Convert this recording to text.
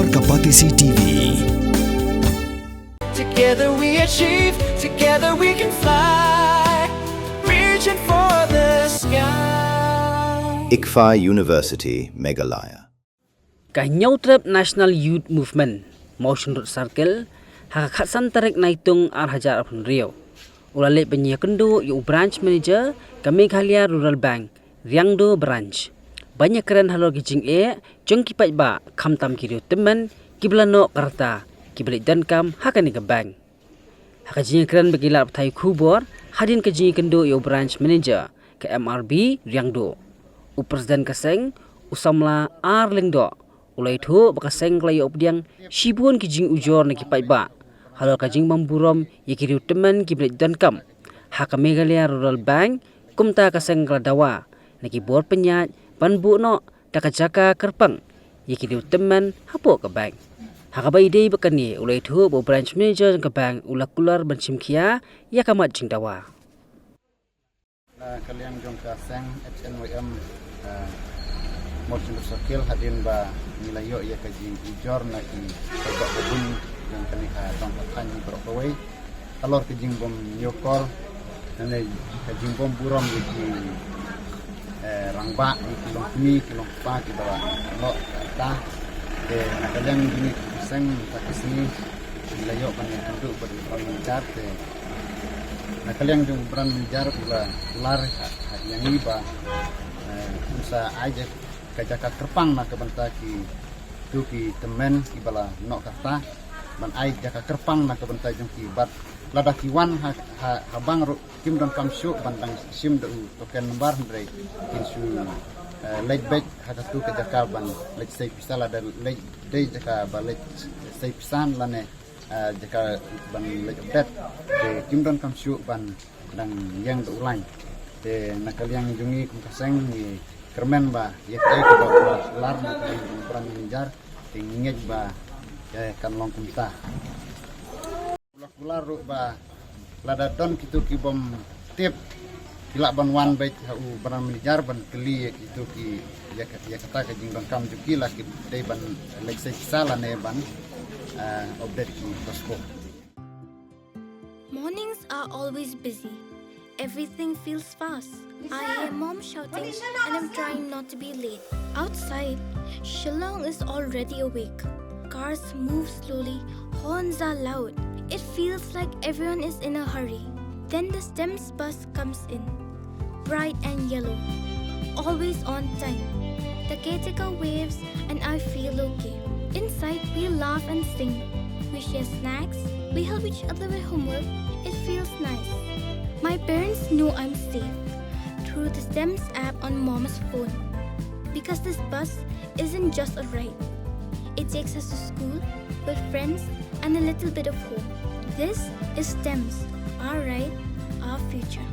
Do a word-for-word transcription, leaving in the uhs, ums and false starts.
Ka Batesi T V. Together we achieve, together we can fly. Reaching for the sky. ICFAI University, Meghalaya. Ka Hynñiewtrep National Youth Movement, Mawshynrut Circle, ha ka khatsan tarik Naitung arhajar arphew hynriew, u la leit ban ïakynduh ïa u Branch Manager ka Meghalaya Rural Bank, Riangdo Branch, ban ïakren halor ki jingeh jong ki paidbah khamtam ki riew tymmen kiba la noh ka rta kiba leit donkam ha kane ka bank. Ha ka jingïakren bad ki lad pathai khubor, hadien ka jingïakynduh ïa u Branch Manager ka M R B Riangdo, u President ka seng, u samla R Lyngdoh, u la ïathuh ba ka seng ka la ïoh pdiang shibun ki jingujor na ki paidbah halor ka jingbym burom ïa ki riew tymmen kiba leit donkam ha ka Meghalaya Rural Bank. Kumta ka seng ka la dawa na ki bor pynïaid ban buh noh da ka jaka kyrpang ïa ki riew tymmen hapoh ka bank. Ha kaba ïadei bad kane, u la ïathuh ba u Branch Manager jong ka bank u la kular ban shim khia ïa ka mat jingdawa. Na ka liang jong ka seng H N Y M, eh, Mawshynrut Circle, hadien ba ngi la ïoh ïa ka jingujor na ki paidbah babun jong kane ka dong ka thaiñ baroh kawei halor ka jingbym ñiewkor ne ka jingbym burom ïa ki, eh, rangbah, ïa ki longkmie, ki longkpa kiba la noh ka rta. Te na ka liang jong ngi ka seng mynta ka sngi ngi la ïoh ban ïakynduh bad u Branch Manager, te na ka liang jong u Branch Manager u la kular ha, ha ïa ngi ba, eh, un sa ai ka jaka kyrpang na ka bynta kito ki tymmen kiba la noh ka rta, ban ai jaka kyrpang na ka bynta jong ki, bad lada ki wan ha, ha, ha bank ruh kim donkam shuh ban dang shim da u token number, hynrei kin shu, eh, leit beit ha katu ka jaka ban leit sei pisa, lada leit dei jaka ba leit sei pisa lane, eh, jaka ban leit update, te kim donkam shuh ban dang ïeng da u lain. Te na ka liang jong ngi kum ka seng ngi kyrmen ba ïa kaei kaba u la kular na ka liang jong u Branch Manager, te ngi ngeit ba, eh, kan long kumta. U la kular ruh ba lada don kito kibym tip, ki lah ban wan beit ha u Branch Manager ban kylli ïa kito ki, ïa ka, ïa kata ka jingdonkam jong ki, la ki dei ban leit sei pisa lane ban, eh, update ki passbook. Mornings are always busy. Everything feels fast. I hear mom shouting and I'm trying not to be late. Outside, Shillong is already awake. Cars move slowly, horns are loud. It feels like everyone is in a hurry. Then the STEMS bus comes in. Bright and yellow. Always on time. The caretaker waves and I feel okay. Inside, we laugh and sing. We share snacks. We help each other with homework. It feels nice. My parents know I'm safe through the STEMS app on mom's phone. Because this bus isn't just a ride. It takes us to school, with friends, and a little bit of home. This is STEMS, our ride, our future.